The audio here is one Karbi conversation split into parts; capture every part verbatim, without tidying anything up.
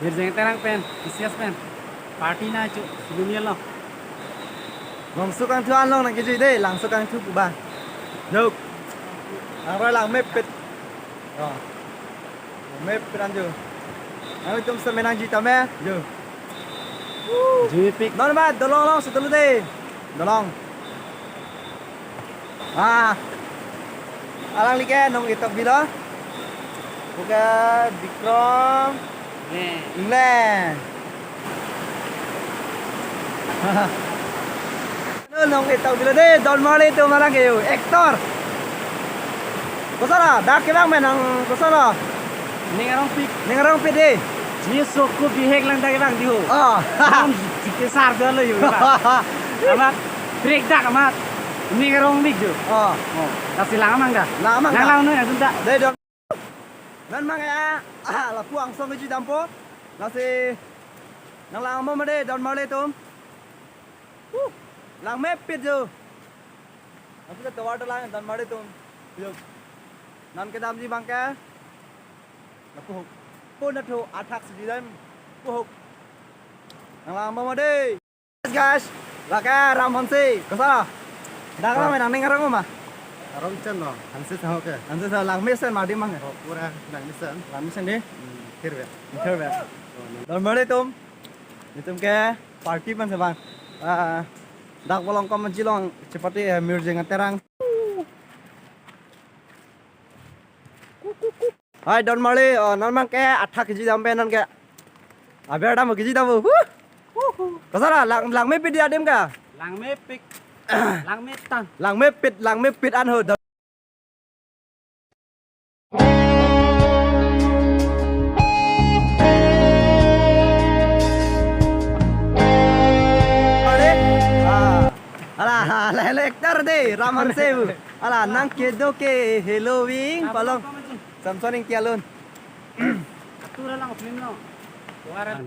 Mirjeng Terang pen, isias pen. Party na chu, Silumia lo. Langso kangthu anlong nangkejui dei, Langso kangthu pu ba. Jok. Angra langmepet. Oh. Langmepet anjo. Nanglitum seta nangji tame, jo. Jui pik. Non ba, dolong long, sutulu dei. Dolong. Ah. Alangli ke nong itok bilo. Buka Bikrom. Leng. Leng. Nong itok bilo dei, Don Marley atum alang ke yo, actor. Koson lo, dak kevang menang koson lo. Ning arong pik. Ning arong pik dei. Ni soko bihek lang dak kevang di ho. Oh. Nong jike sar dolo yo. Amat break dak amat. Ning arong pik jo. Oh. Oh, lasi lang amang dak. Lang amang dak. Nang lang no ya sudah. Dei Don. Non mang ya. Ah, lapu angsong keji dampo. Lasi nang lang mo ma dei Don Marley atum. Huh. Langmepet jo. Lapu ke tovar ta lang Don Marley atum. Yo. Non kedamji abang ke. Lapu hok. Pon athu athak si dam. Pu hok. Nang lang mo ma dei. Guys, lake Ram Hanse, koson lo? Dak lang menang ning arong ma? Arong chen lo, Hanse sa ho ke. Hanse sa langmesen ma di mang. Oh, pura langmesen. Langmesen dei. Hmm, thir ve. Thir ve. Don Marley atum. Itum ke party pen se bang. Ah, dak bolong kom jilong chepate, eh, Mirjeng Terang. Hai Don Marley, oh, non mang ke athak keji dam pen non ke. Aber dam keji dam. Huh. Huh, huh. Koson lo, lang, langmepet dei adim ke? Langmepik. Langmetang. Langmepet, langmepet an ho. Don Marley. Ah. Ala, ala, ala, actor dei, Ram Hanse pu. Ala, nang kedo ke Halloween, palong. Samson Ingti alun. Atur lang film lo.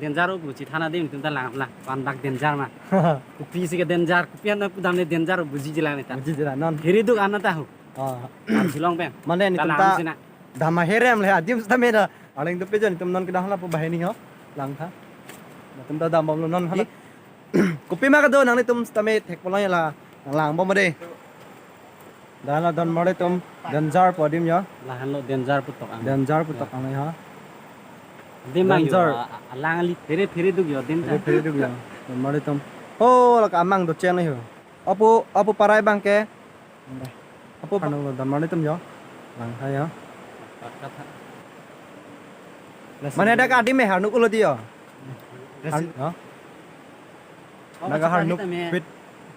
Danger o pu chethan adim itum ta lang lang. Pandak danger ma. Kopi si ke danger, kopi an pu dam ne danger o buji jilang ne ta. Buji jilang non. Hiri duk an ta ho. Oh. An silong pen. Mane ni ta itum lang ta sina. Dam aherem le adim seta me da. Aling tu pejon itum non kedam lapu banghini ho. Lang tha. Itum ta dam bom lo non hala. Kopi ma kedo nanglitum seta me thek polong ya la. Nang lang bom dei. Dak la Don Marley atum danger pu adim ya. Lahenlo danger pu tok ang. Danger pu tok ang ya. Adim bang yo, danger. A-, a-, alangli phere phere duk yo adim ta. Phere phere duk ya. Don Marley atum. Oh, lake amang docheng yo. Apu, apu parai abang ke. Apu pa- Harnuk lo Don Marley atum yo. Lang tha ya. Pakat ha. Mane dak adim me harnuk ulo dei yo. Har-, ha? Oh, dak masuk harnuk lagi tame. Pit.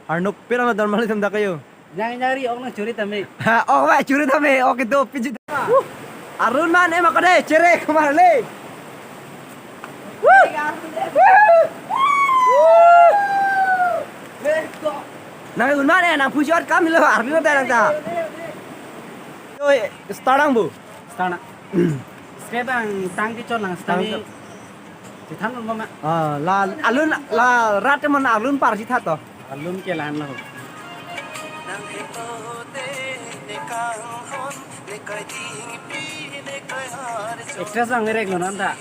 Harnukpet lo Don Marley atum dak yo. Jang jari ok nang churi tame. Ha, ok ba churi tame, ok itu piji. Arun man em ako dei, chere kumar le. Nang un man eh, nang puji ot kam lo, arun ta nang ta. Yo, start ang bu. Start na. Step ang tang kechon lang, start ni. Tang ke- Chethan un ma. Ah, la alun la rat man alun par chethan to. Alun ke lahenlo. Actress lang merek lo non ta.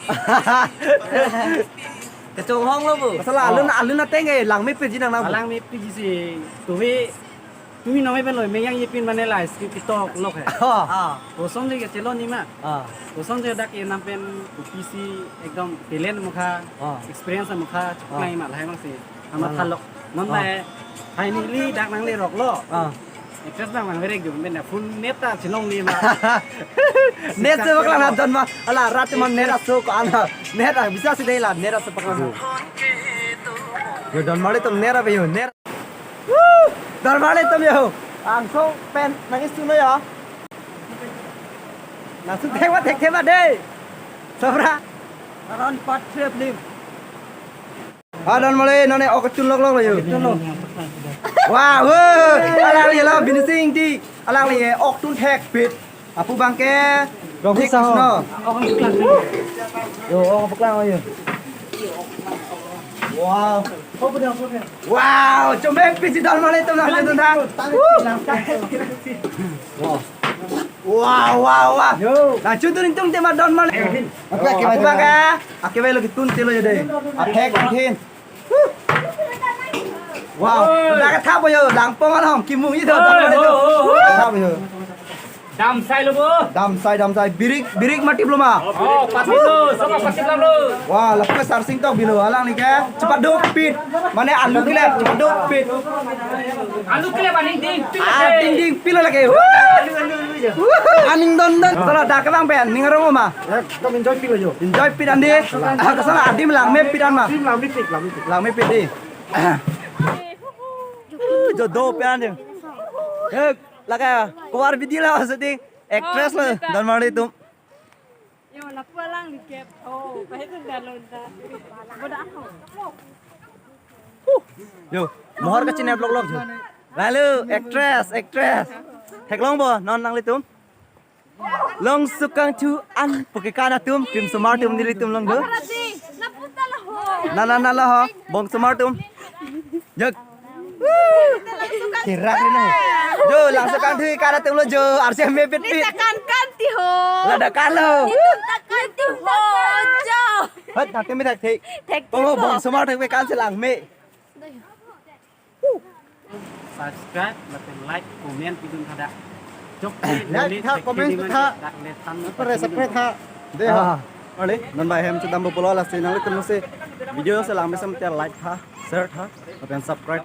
Kechonghong lo bu. Asal alun, oh, alun ateng ke langmepetji nang nang. Langmepet ji si. Tuhi Tumi nome pen lo, mengyang ye pin mane la, script ketok lok he. Ah. Ah. Koson je kechelo ni ma. Ah. Koson je dak ye nam pen kopisi ekdom talent mukha, ah, experience mukha, chuknai, ah, ma, lahai mang si. Ama, ah, thalok. Non, ah, ba, hai ni li dak nanglerok lo. Ah. Actress bang nang merek jum pen full net ta chelong ni ma. Net se paklang na Don ma. Ala rat man net aso ko ana. Net a bisa si dei la, net aso paklang. Yo Don Marley atum net a pe yo, net. Woo! Don Marley atum yo. Angsong pen nangis tuno yo. Langsung thek ba thek thek ba dei. Sobra. Aron part three film. Ah, Don Marley, none ok tun lok lok lo yo. Tun lok. Wah, woo! Alangli lo, Binising di. Alangli ok tun thekpet. Apu abang ke Rongkut Dik saho. Krisno. Yo, oh, paklang yo. Wow. Wow, chomeng pisi Don Marley atum lang jatun ta. Woo. Wow. Wow, wow, wow. Yo. Nangchun tuning tung tema don mal. Apa ke Apa ke? Ake lo kitun telo jade. Aphek kin. Wow. Dak thap yo, langpong along kimung itu. Oi, ho, ho, ho. Thap yo. Dam sai lo bo. Dam sai, dam sai. Birik, birik mati belum ah. Oh, pasti lo. Sama pasti lo. Wah, lapu sarsing tok bilo. Alang ni ke. Cepat dopit. Mane alu kile, cepat dopit. Alu kile paning ding. Ah, ding ding pilo lagi. Woo! Woo! Aning don don. Salah dak kebang pen, ning arong ma. Ekdom enjoy pit lo yo. Enjoy pit andi. Ah, kesana adim langmepit an ma. Adim langmepit, langmepit. Langmepit di. Uh, jodoh pen andi. Eh, lagi ya. Keluar video lah syuting. Actress lo, dan mari tuh. Yo, lapu alang likep. Oh, pahit dah londa. Boda ako. Yo, mohor kachini vlog vlog jo. Lalu, actress, actress. Theklong bo, non nanglitum. Longsukangthu an, puke kan atum, krim somar atum nelitum long jo. Apa sih? Lapu ta laho. Na na na laho, bong somar atum. Jek. Kirak ri na. Jo, longsukangthu kan atum lo jo, arsi mepit pit. Tekan kan ti ho. Lada kan lo. Tekan ti ho, jo. Hot, nanti mi thak thik. Thek Oh, thik bong ho. Somar thak kan si langme. Subscribe, lapen like, comment pidun tha dak. Jok Like tha, comment tha. Dak le tan Pare subscribe tha. Dei ho. Ah. Ole, non bai hem chedam bo pulo lasi nanglitum si video si langme sem te like tha, share tha, lapen subscribe.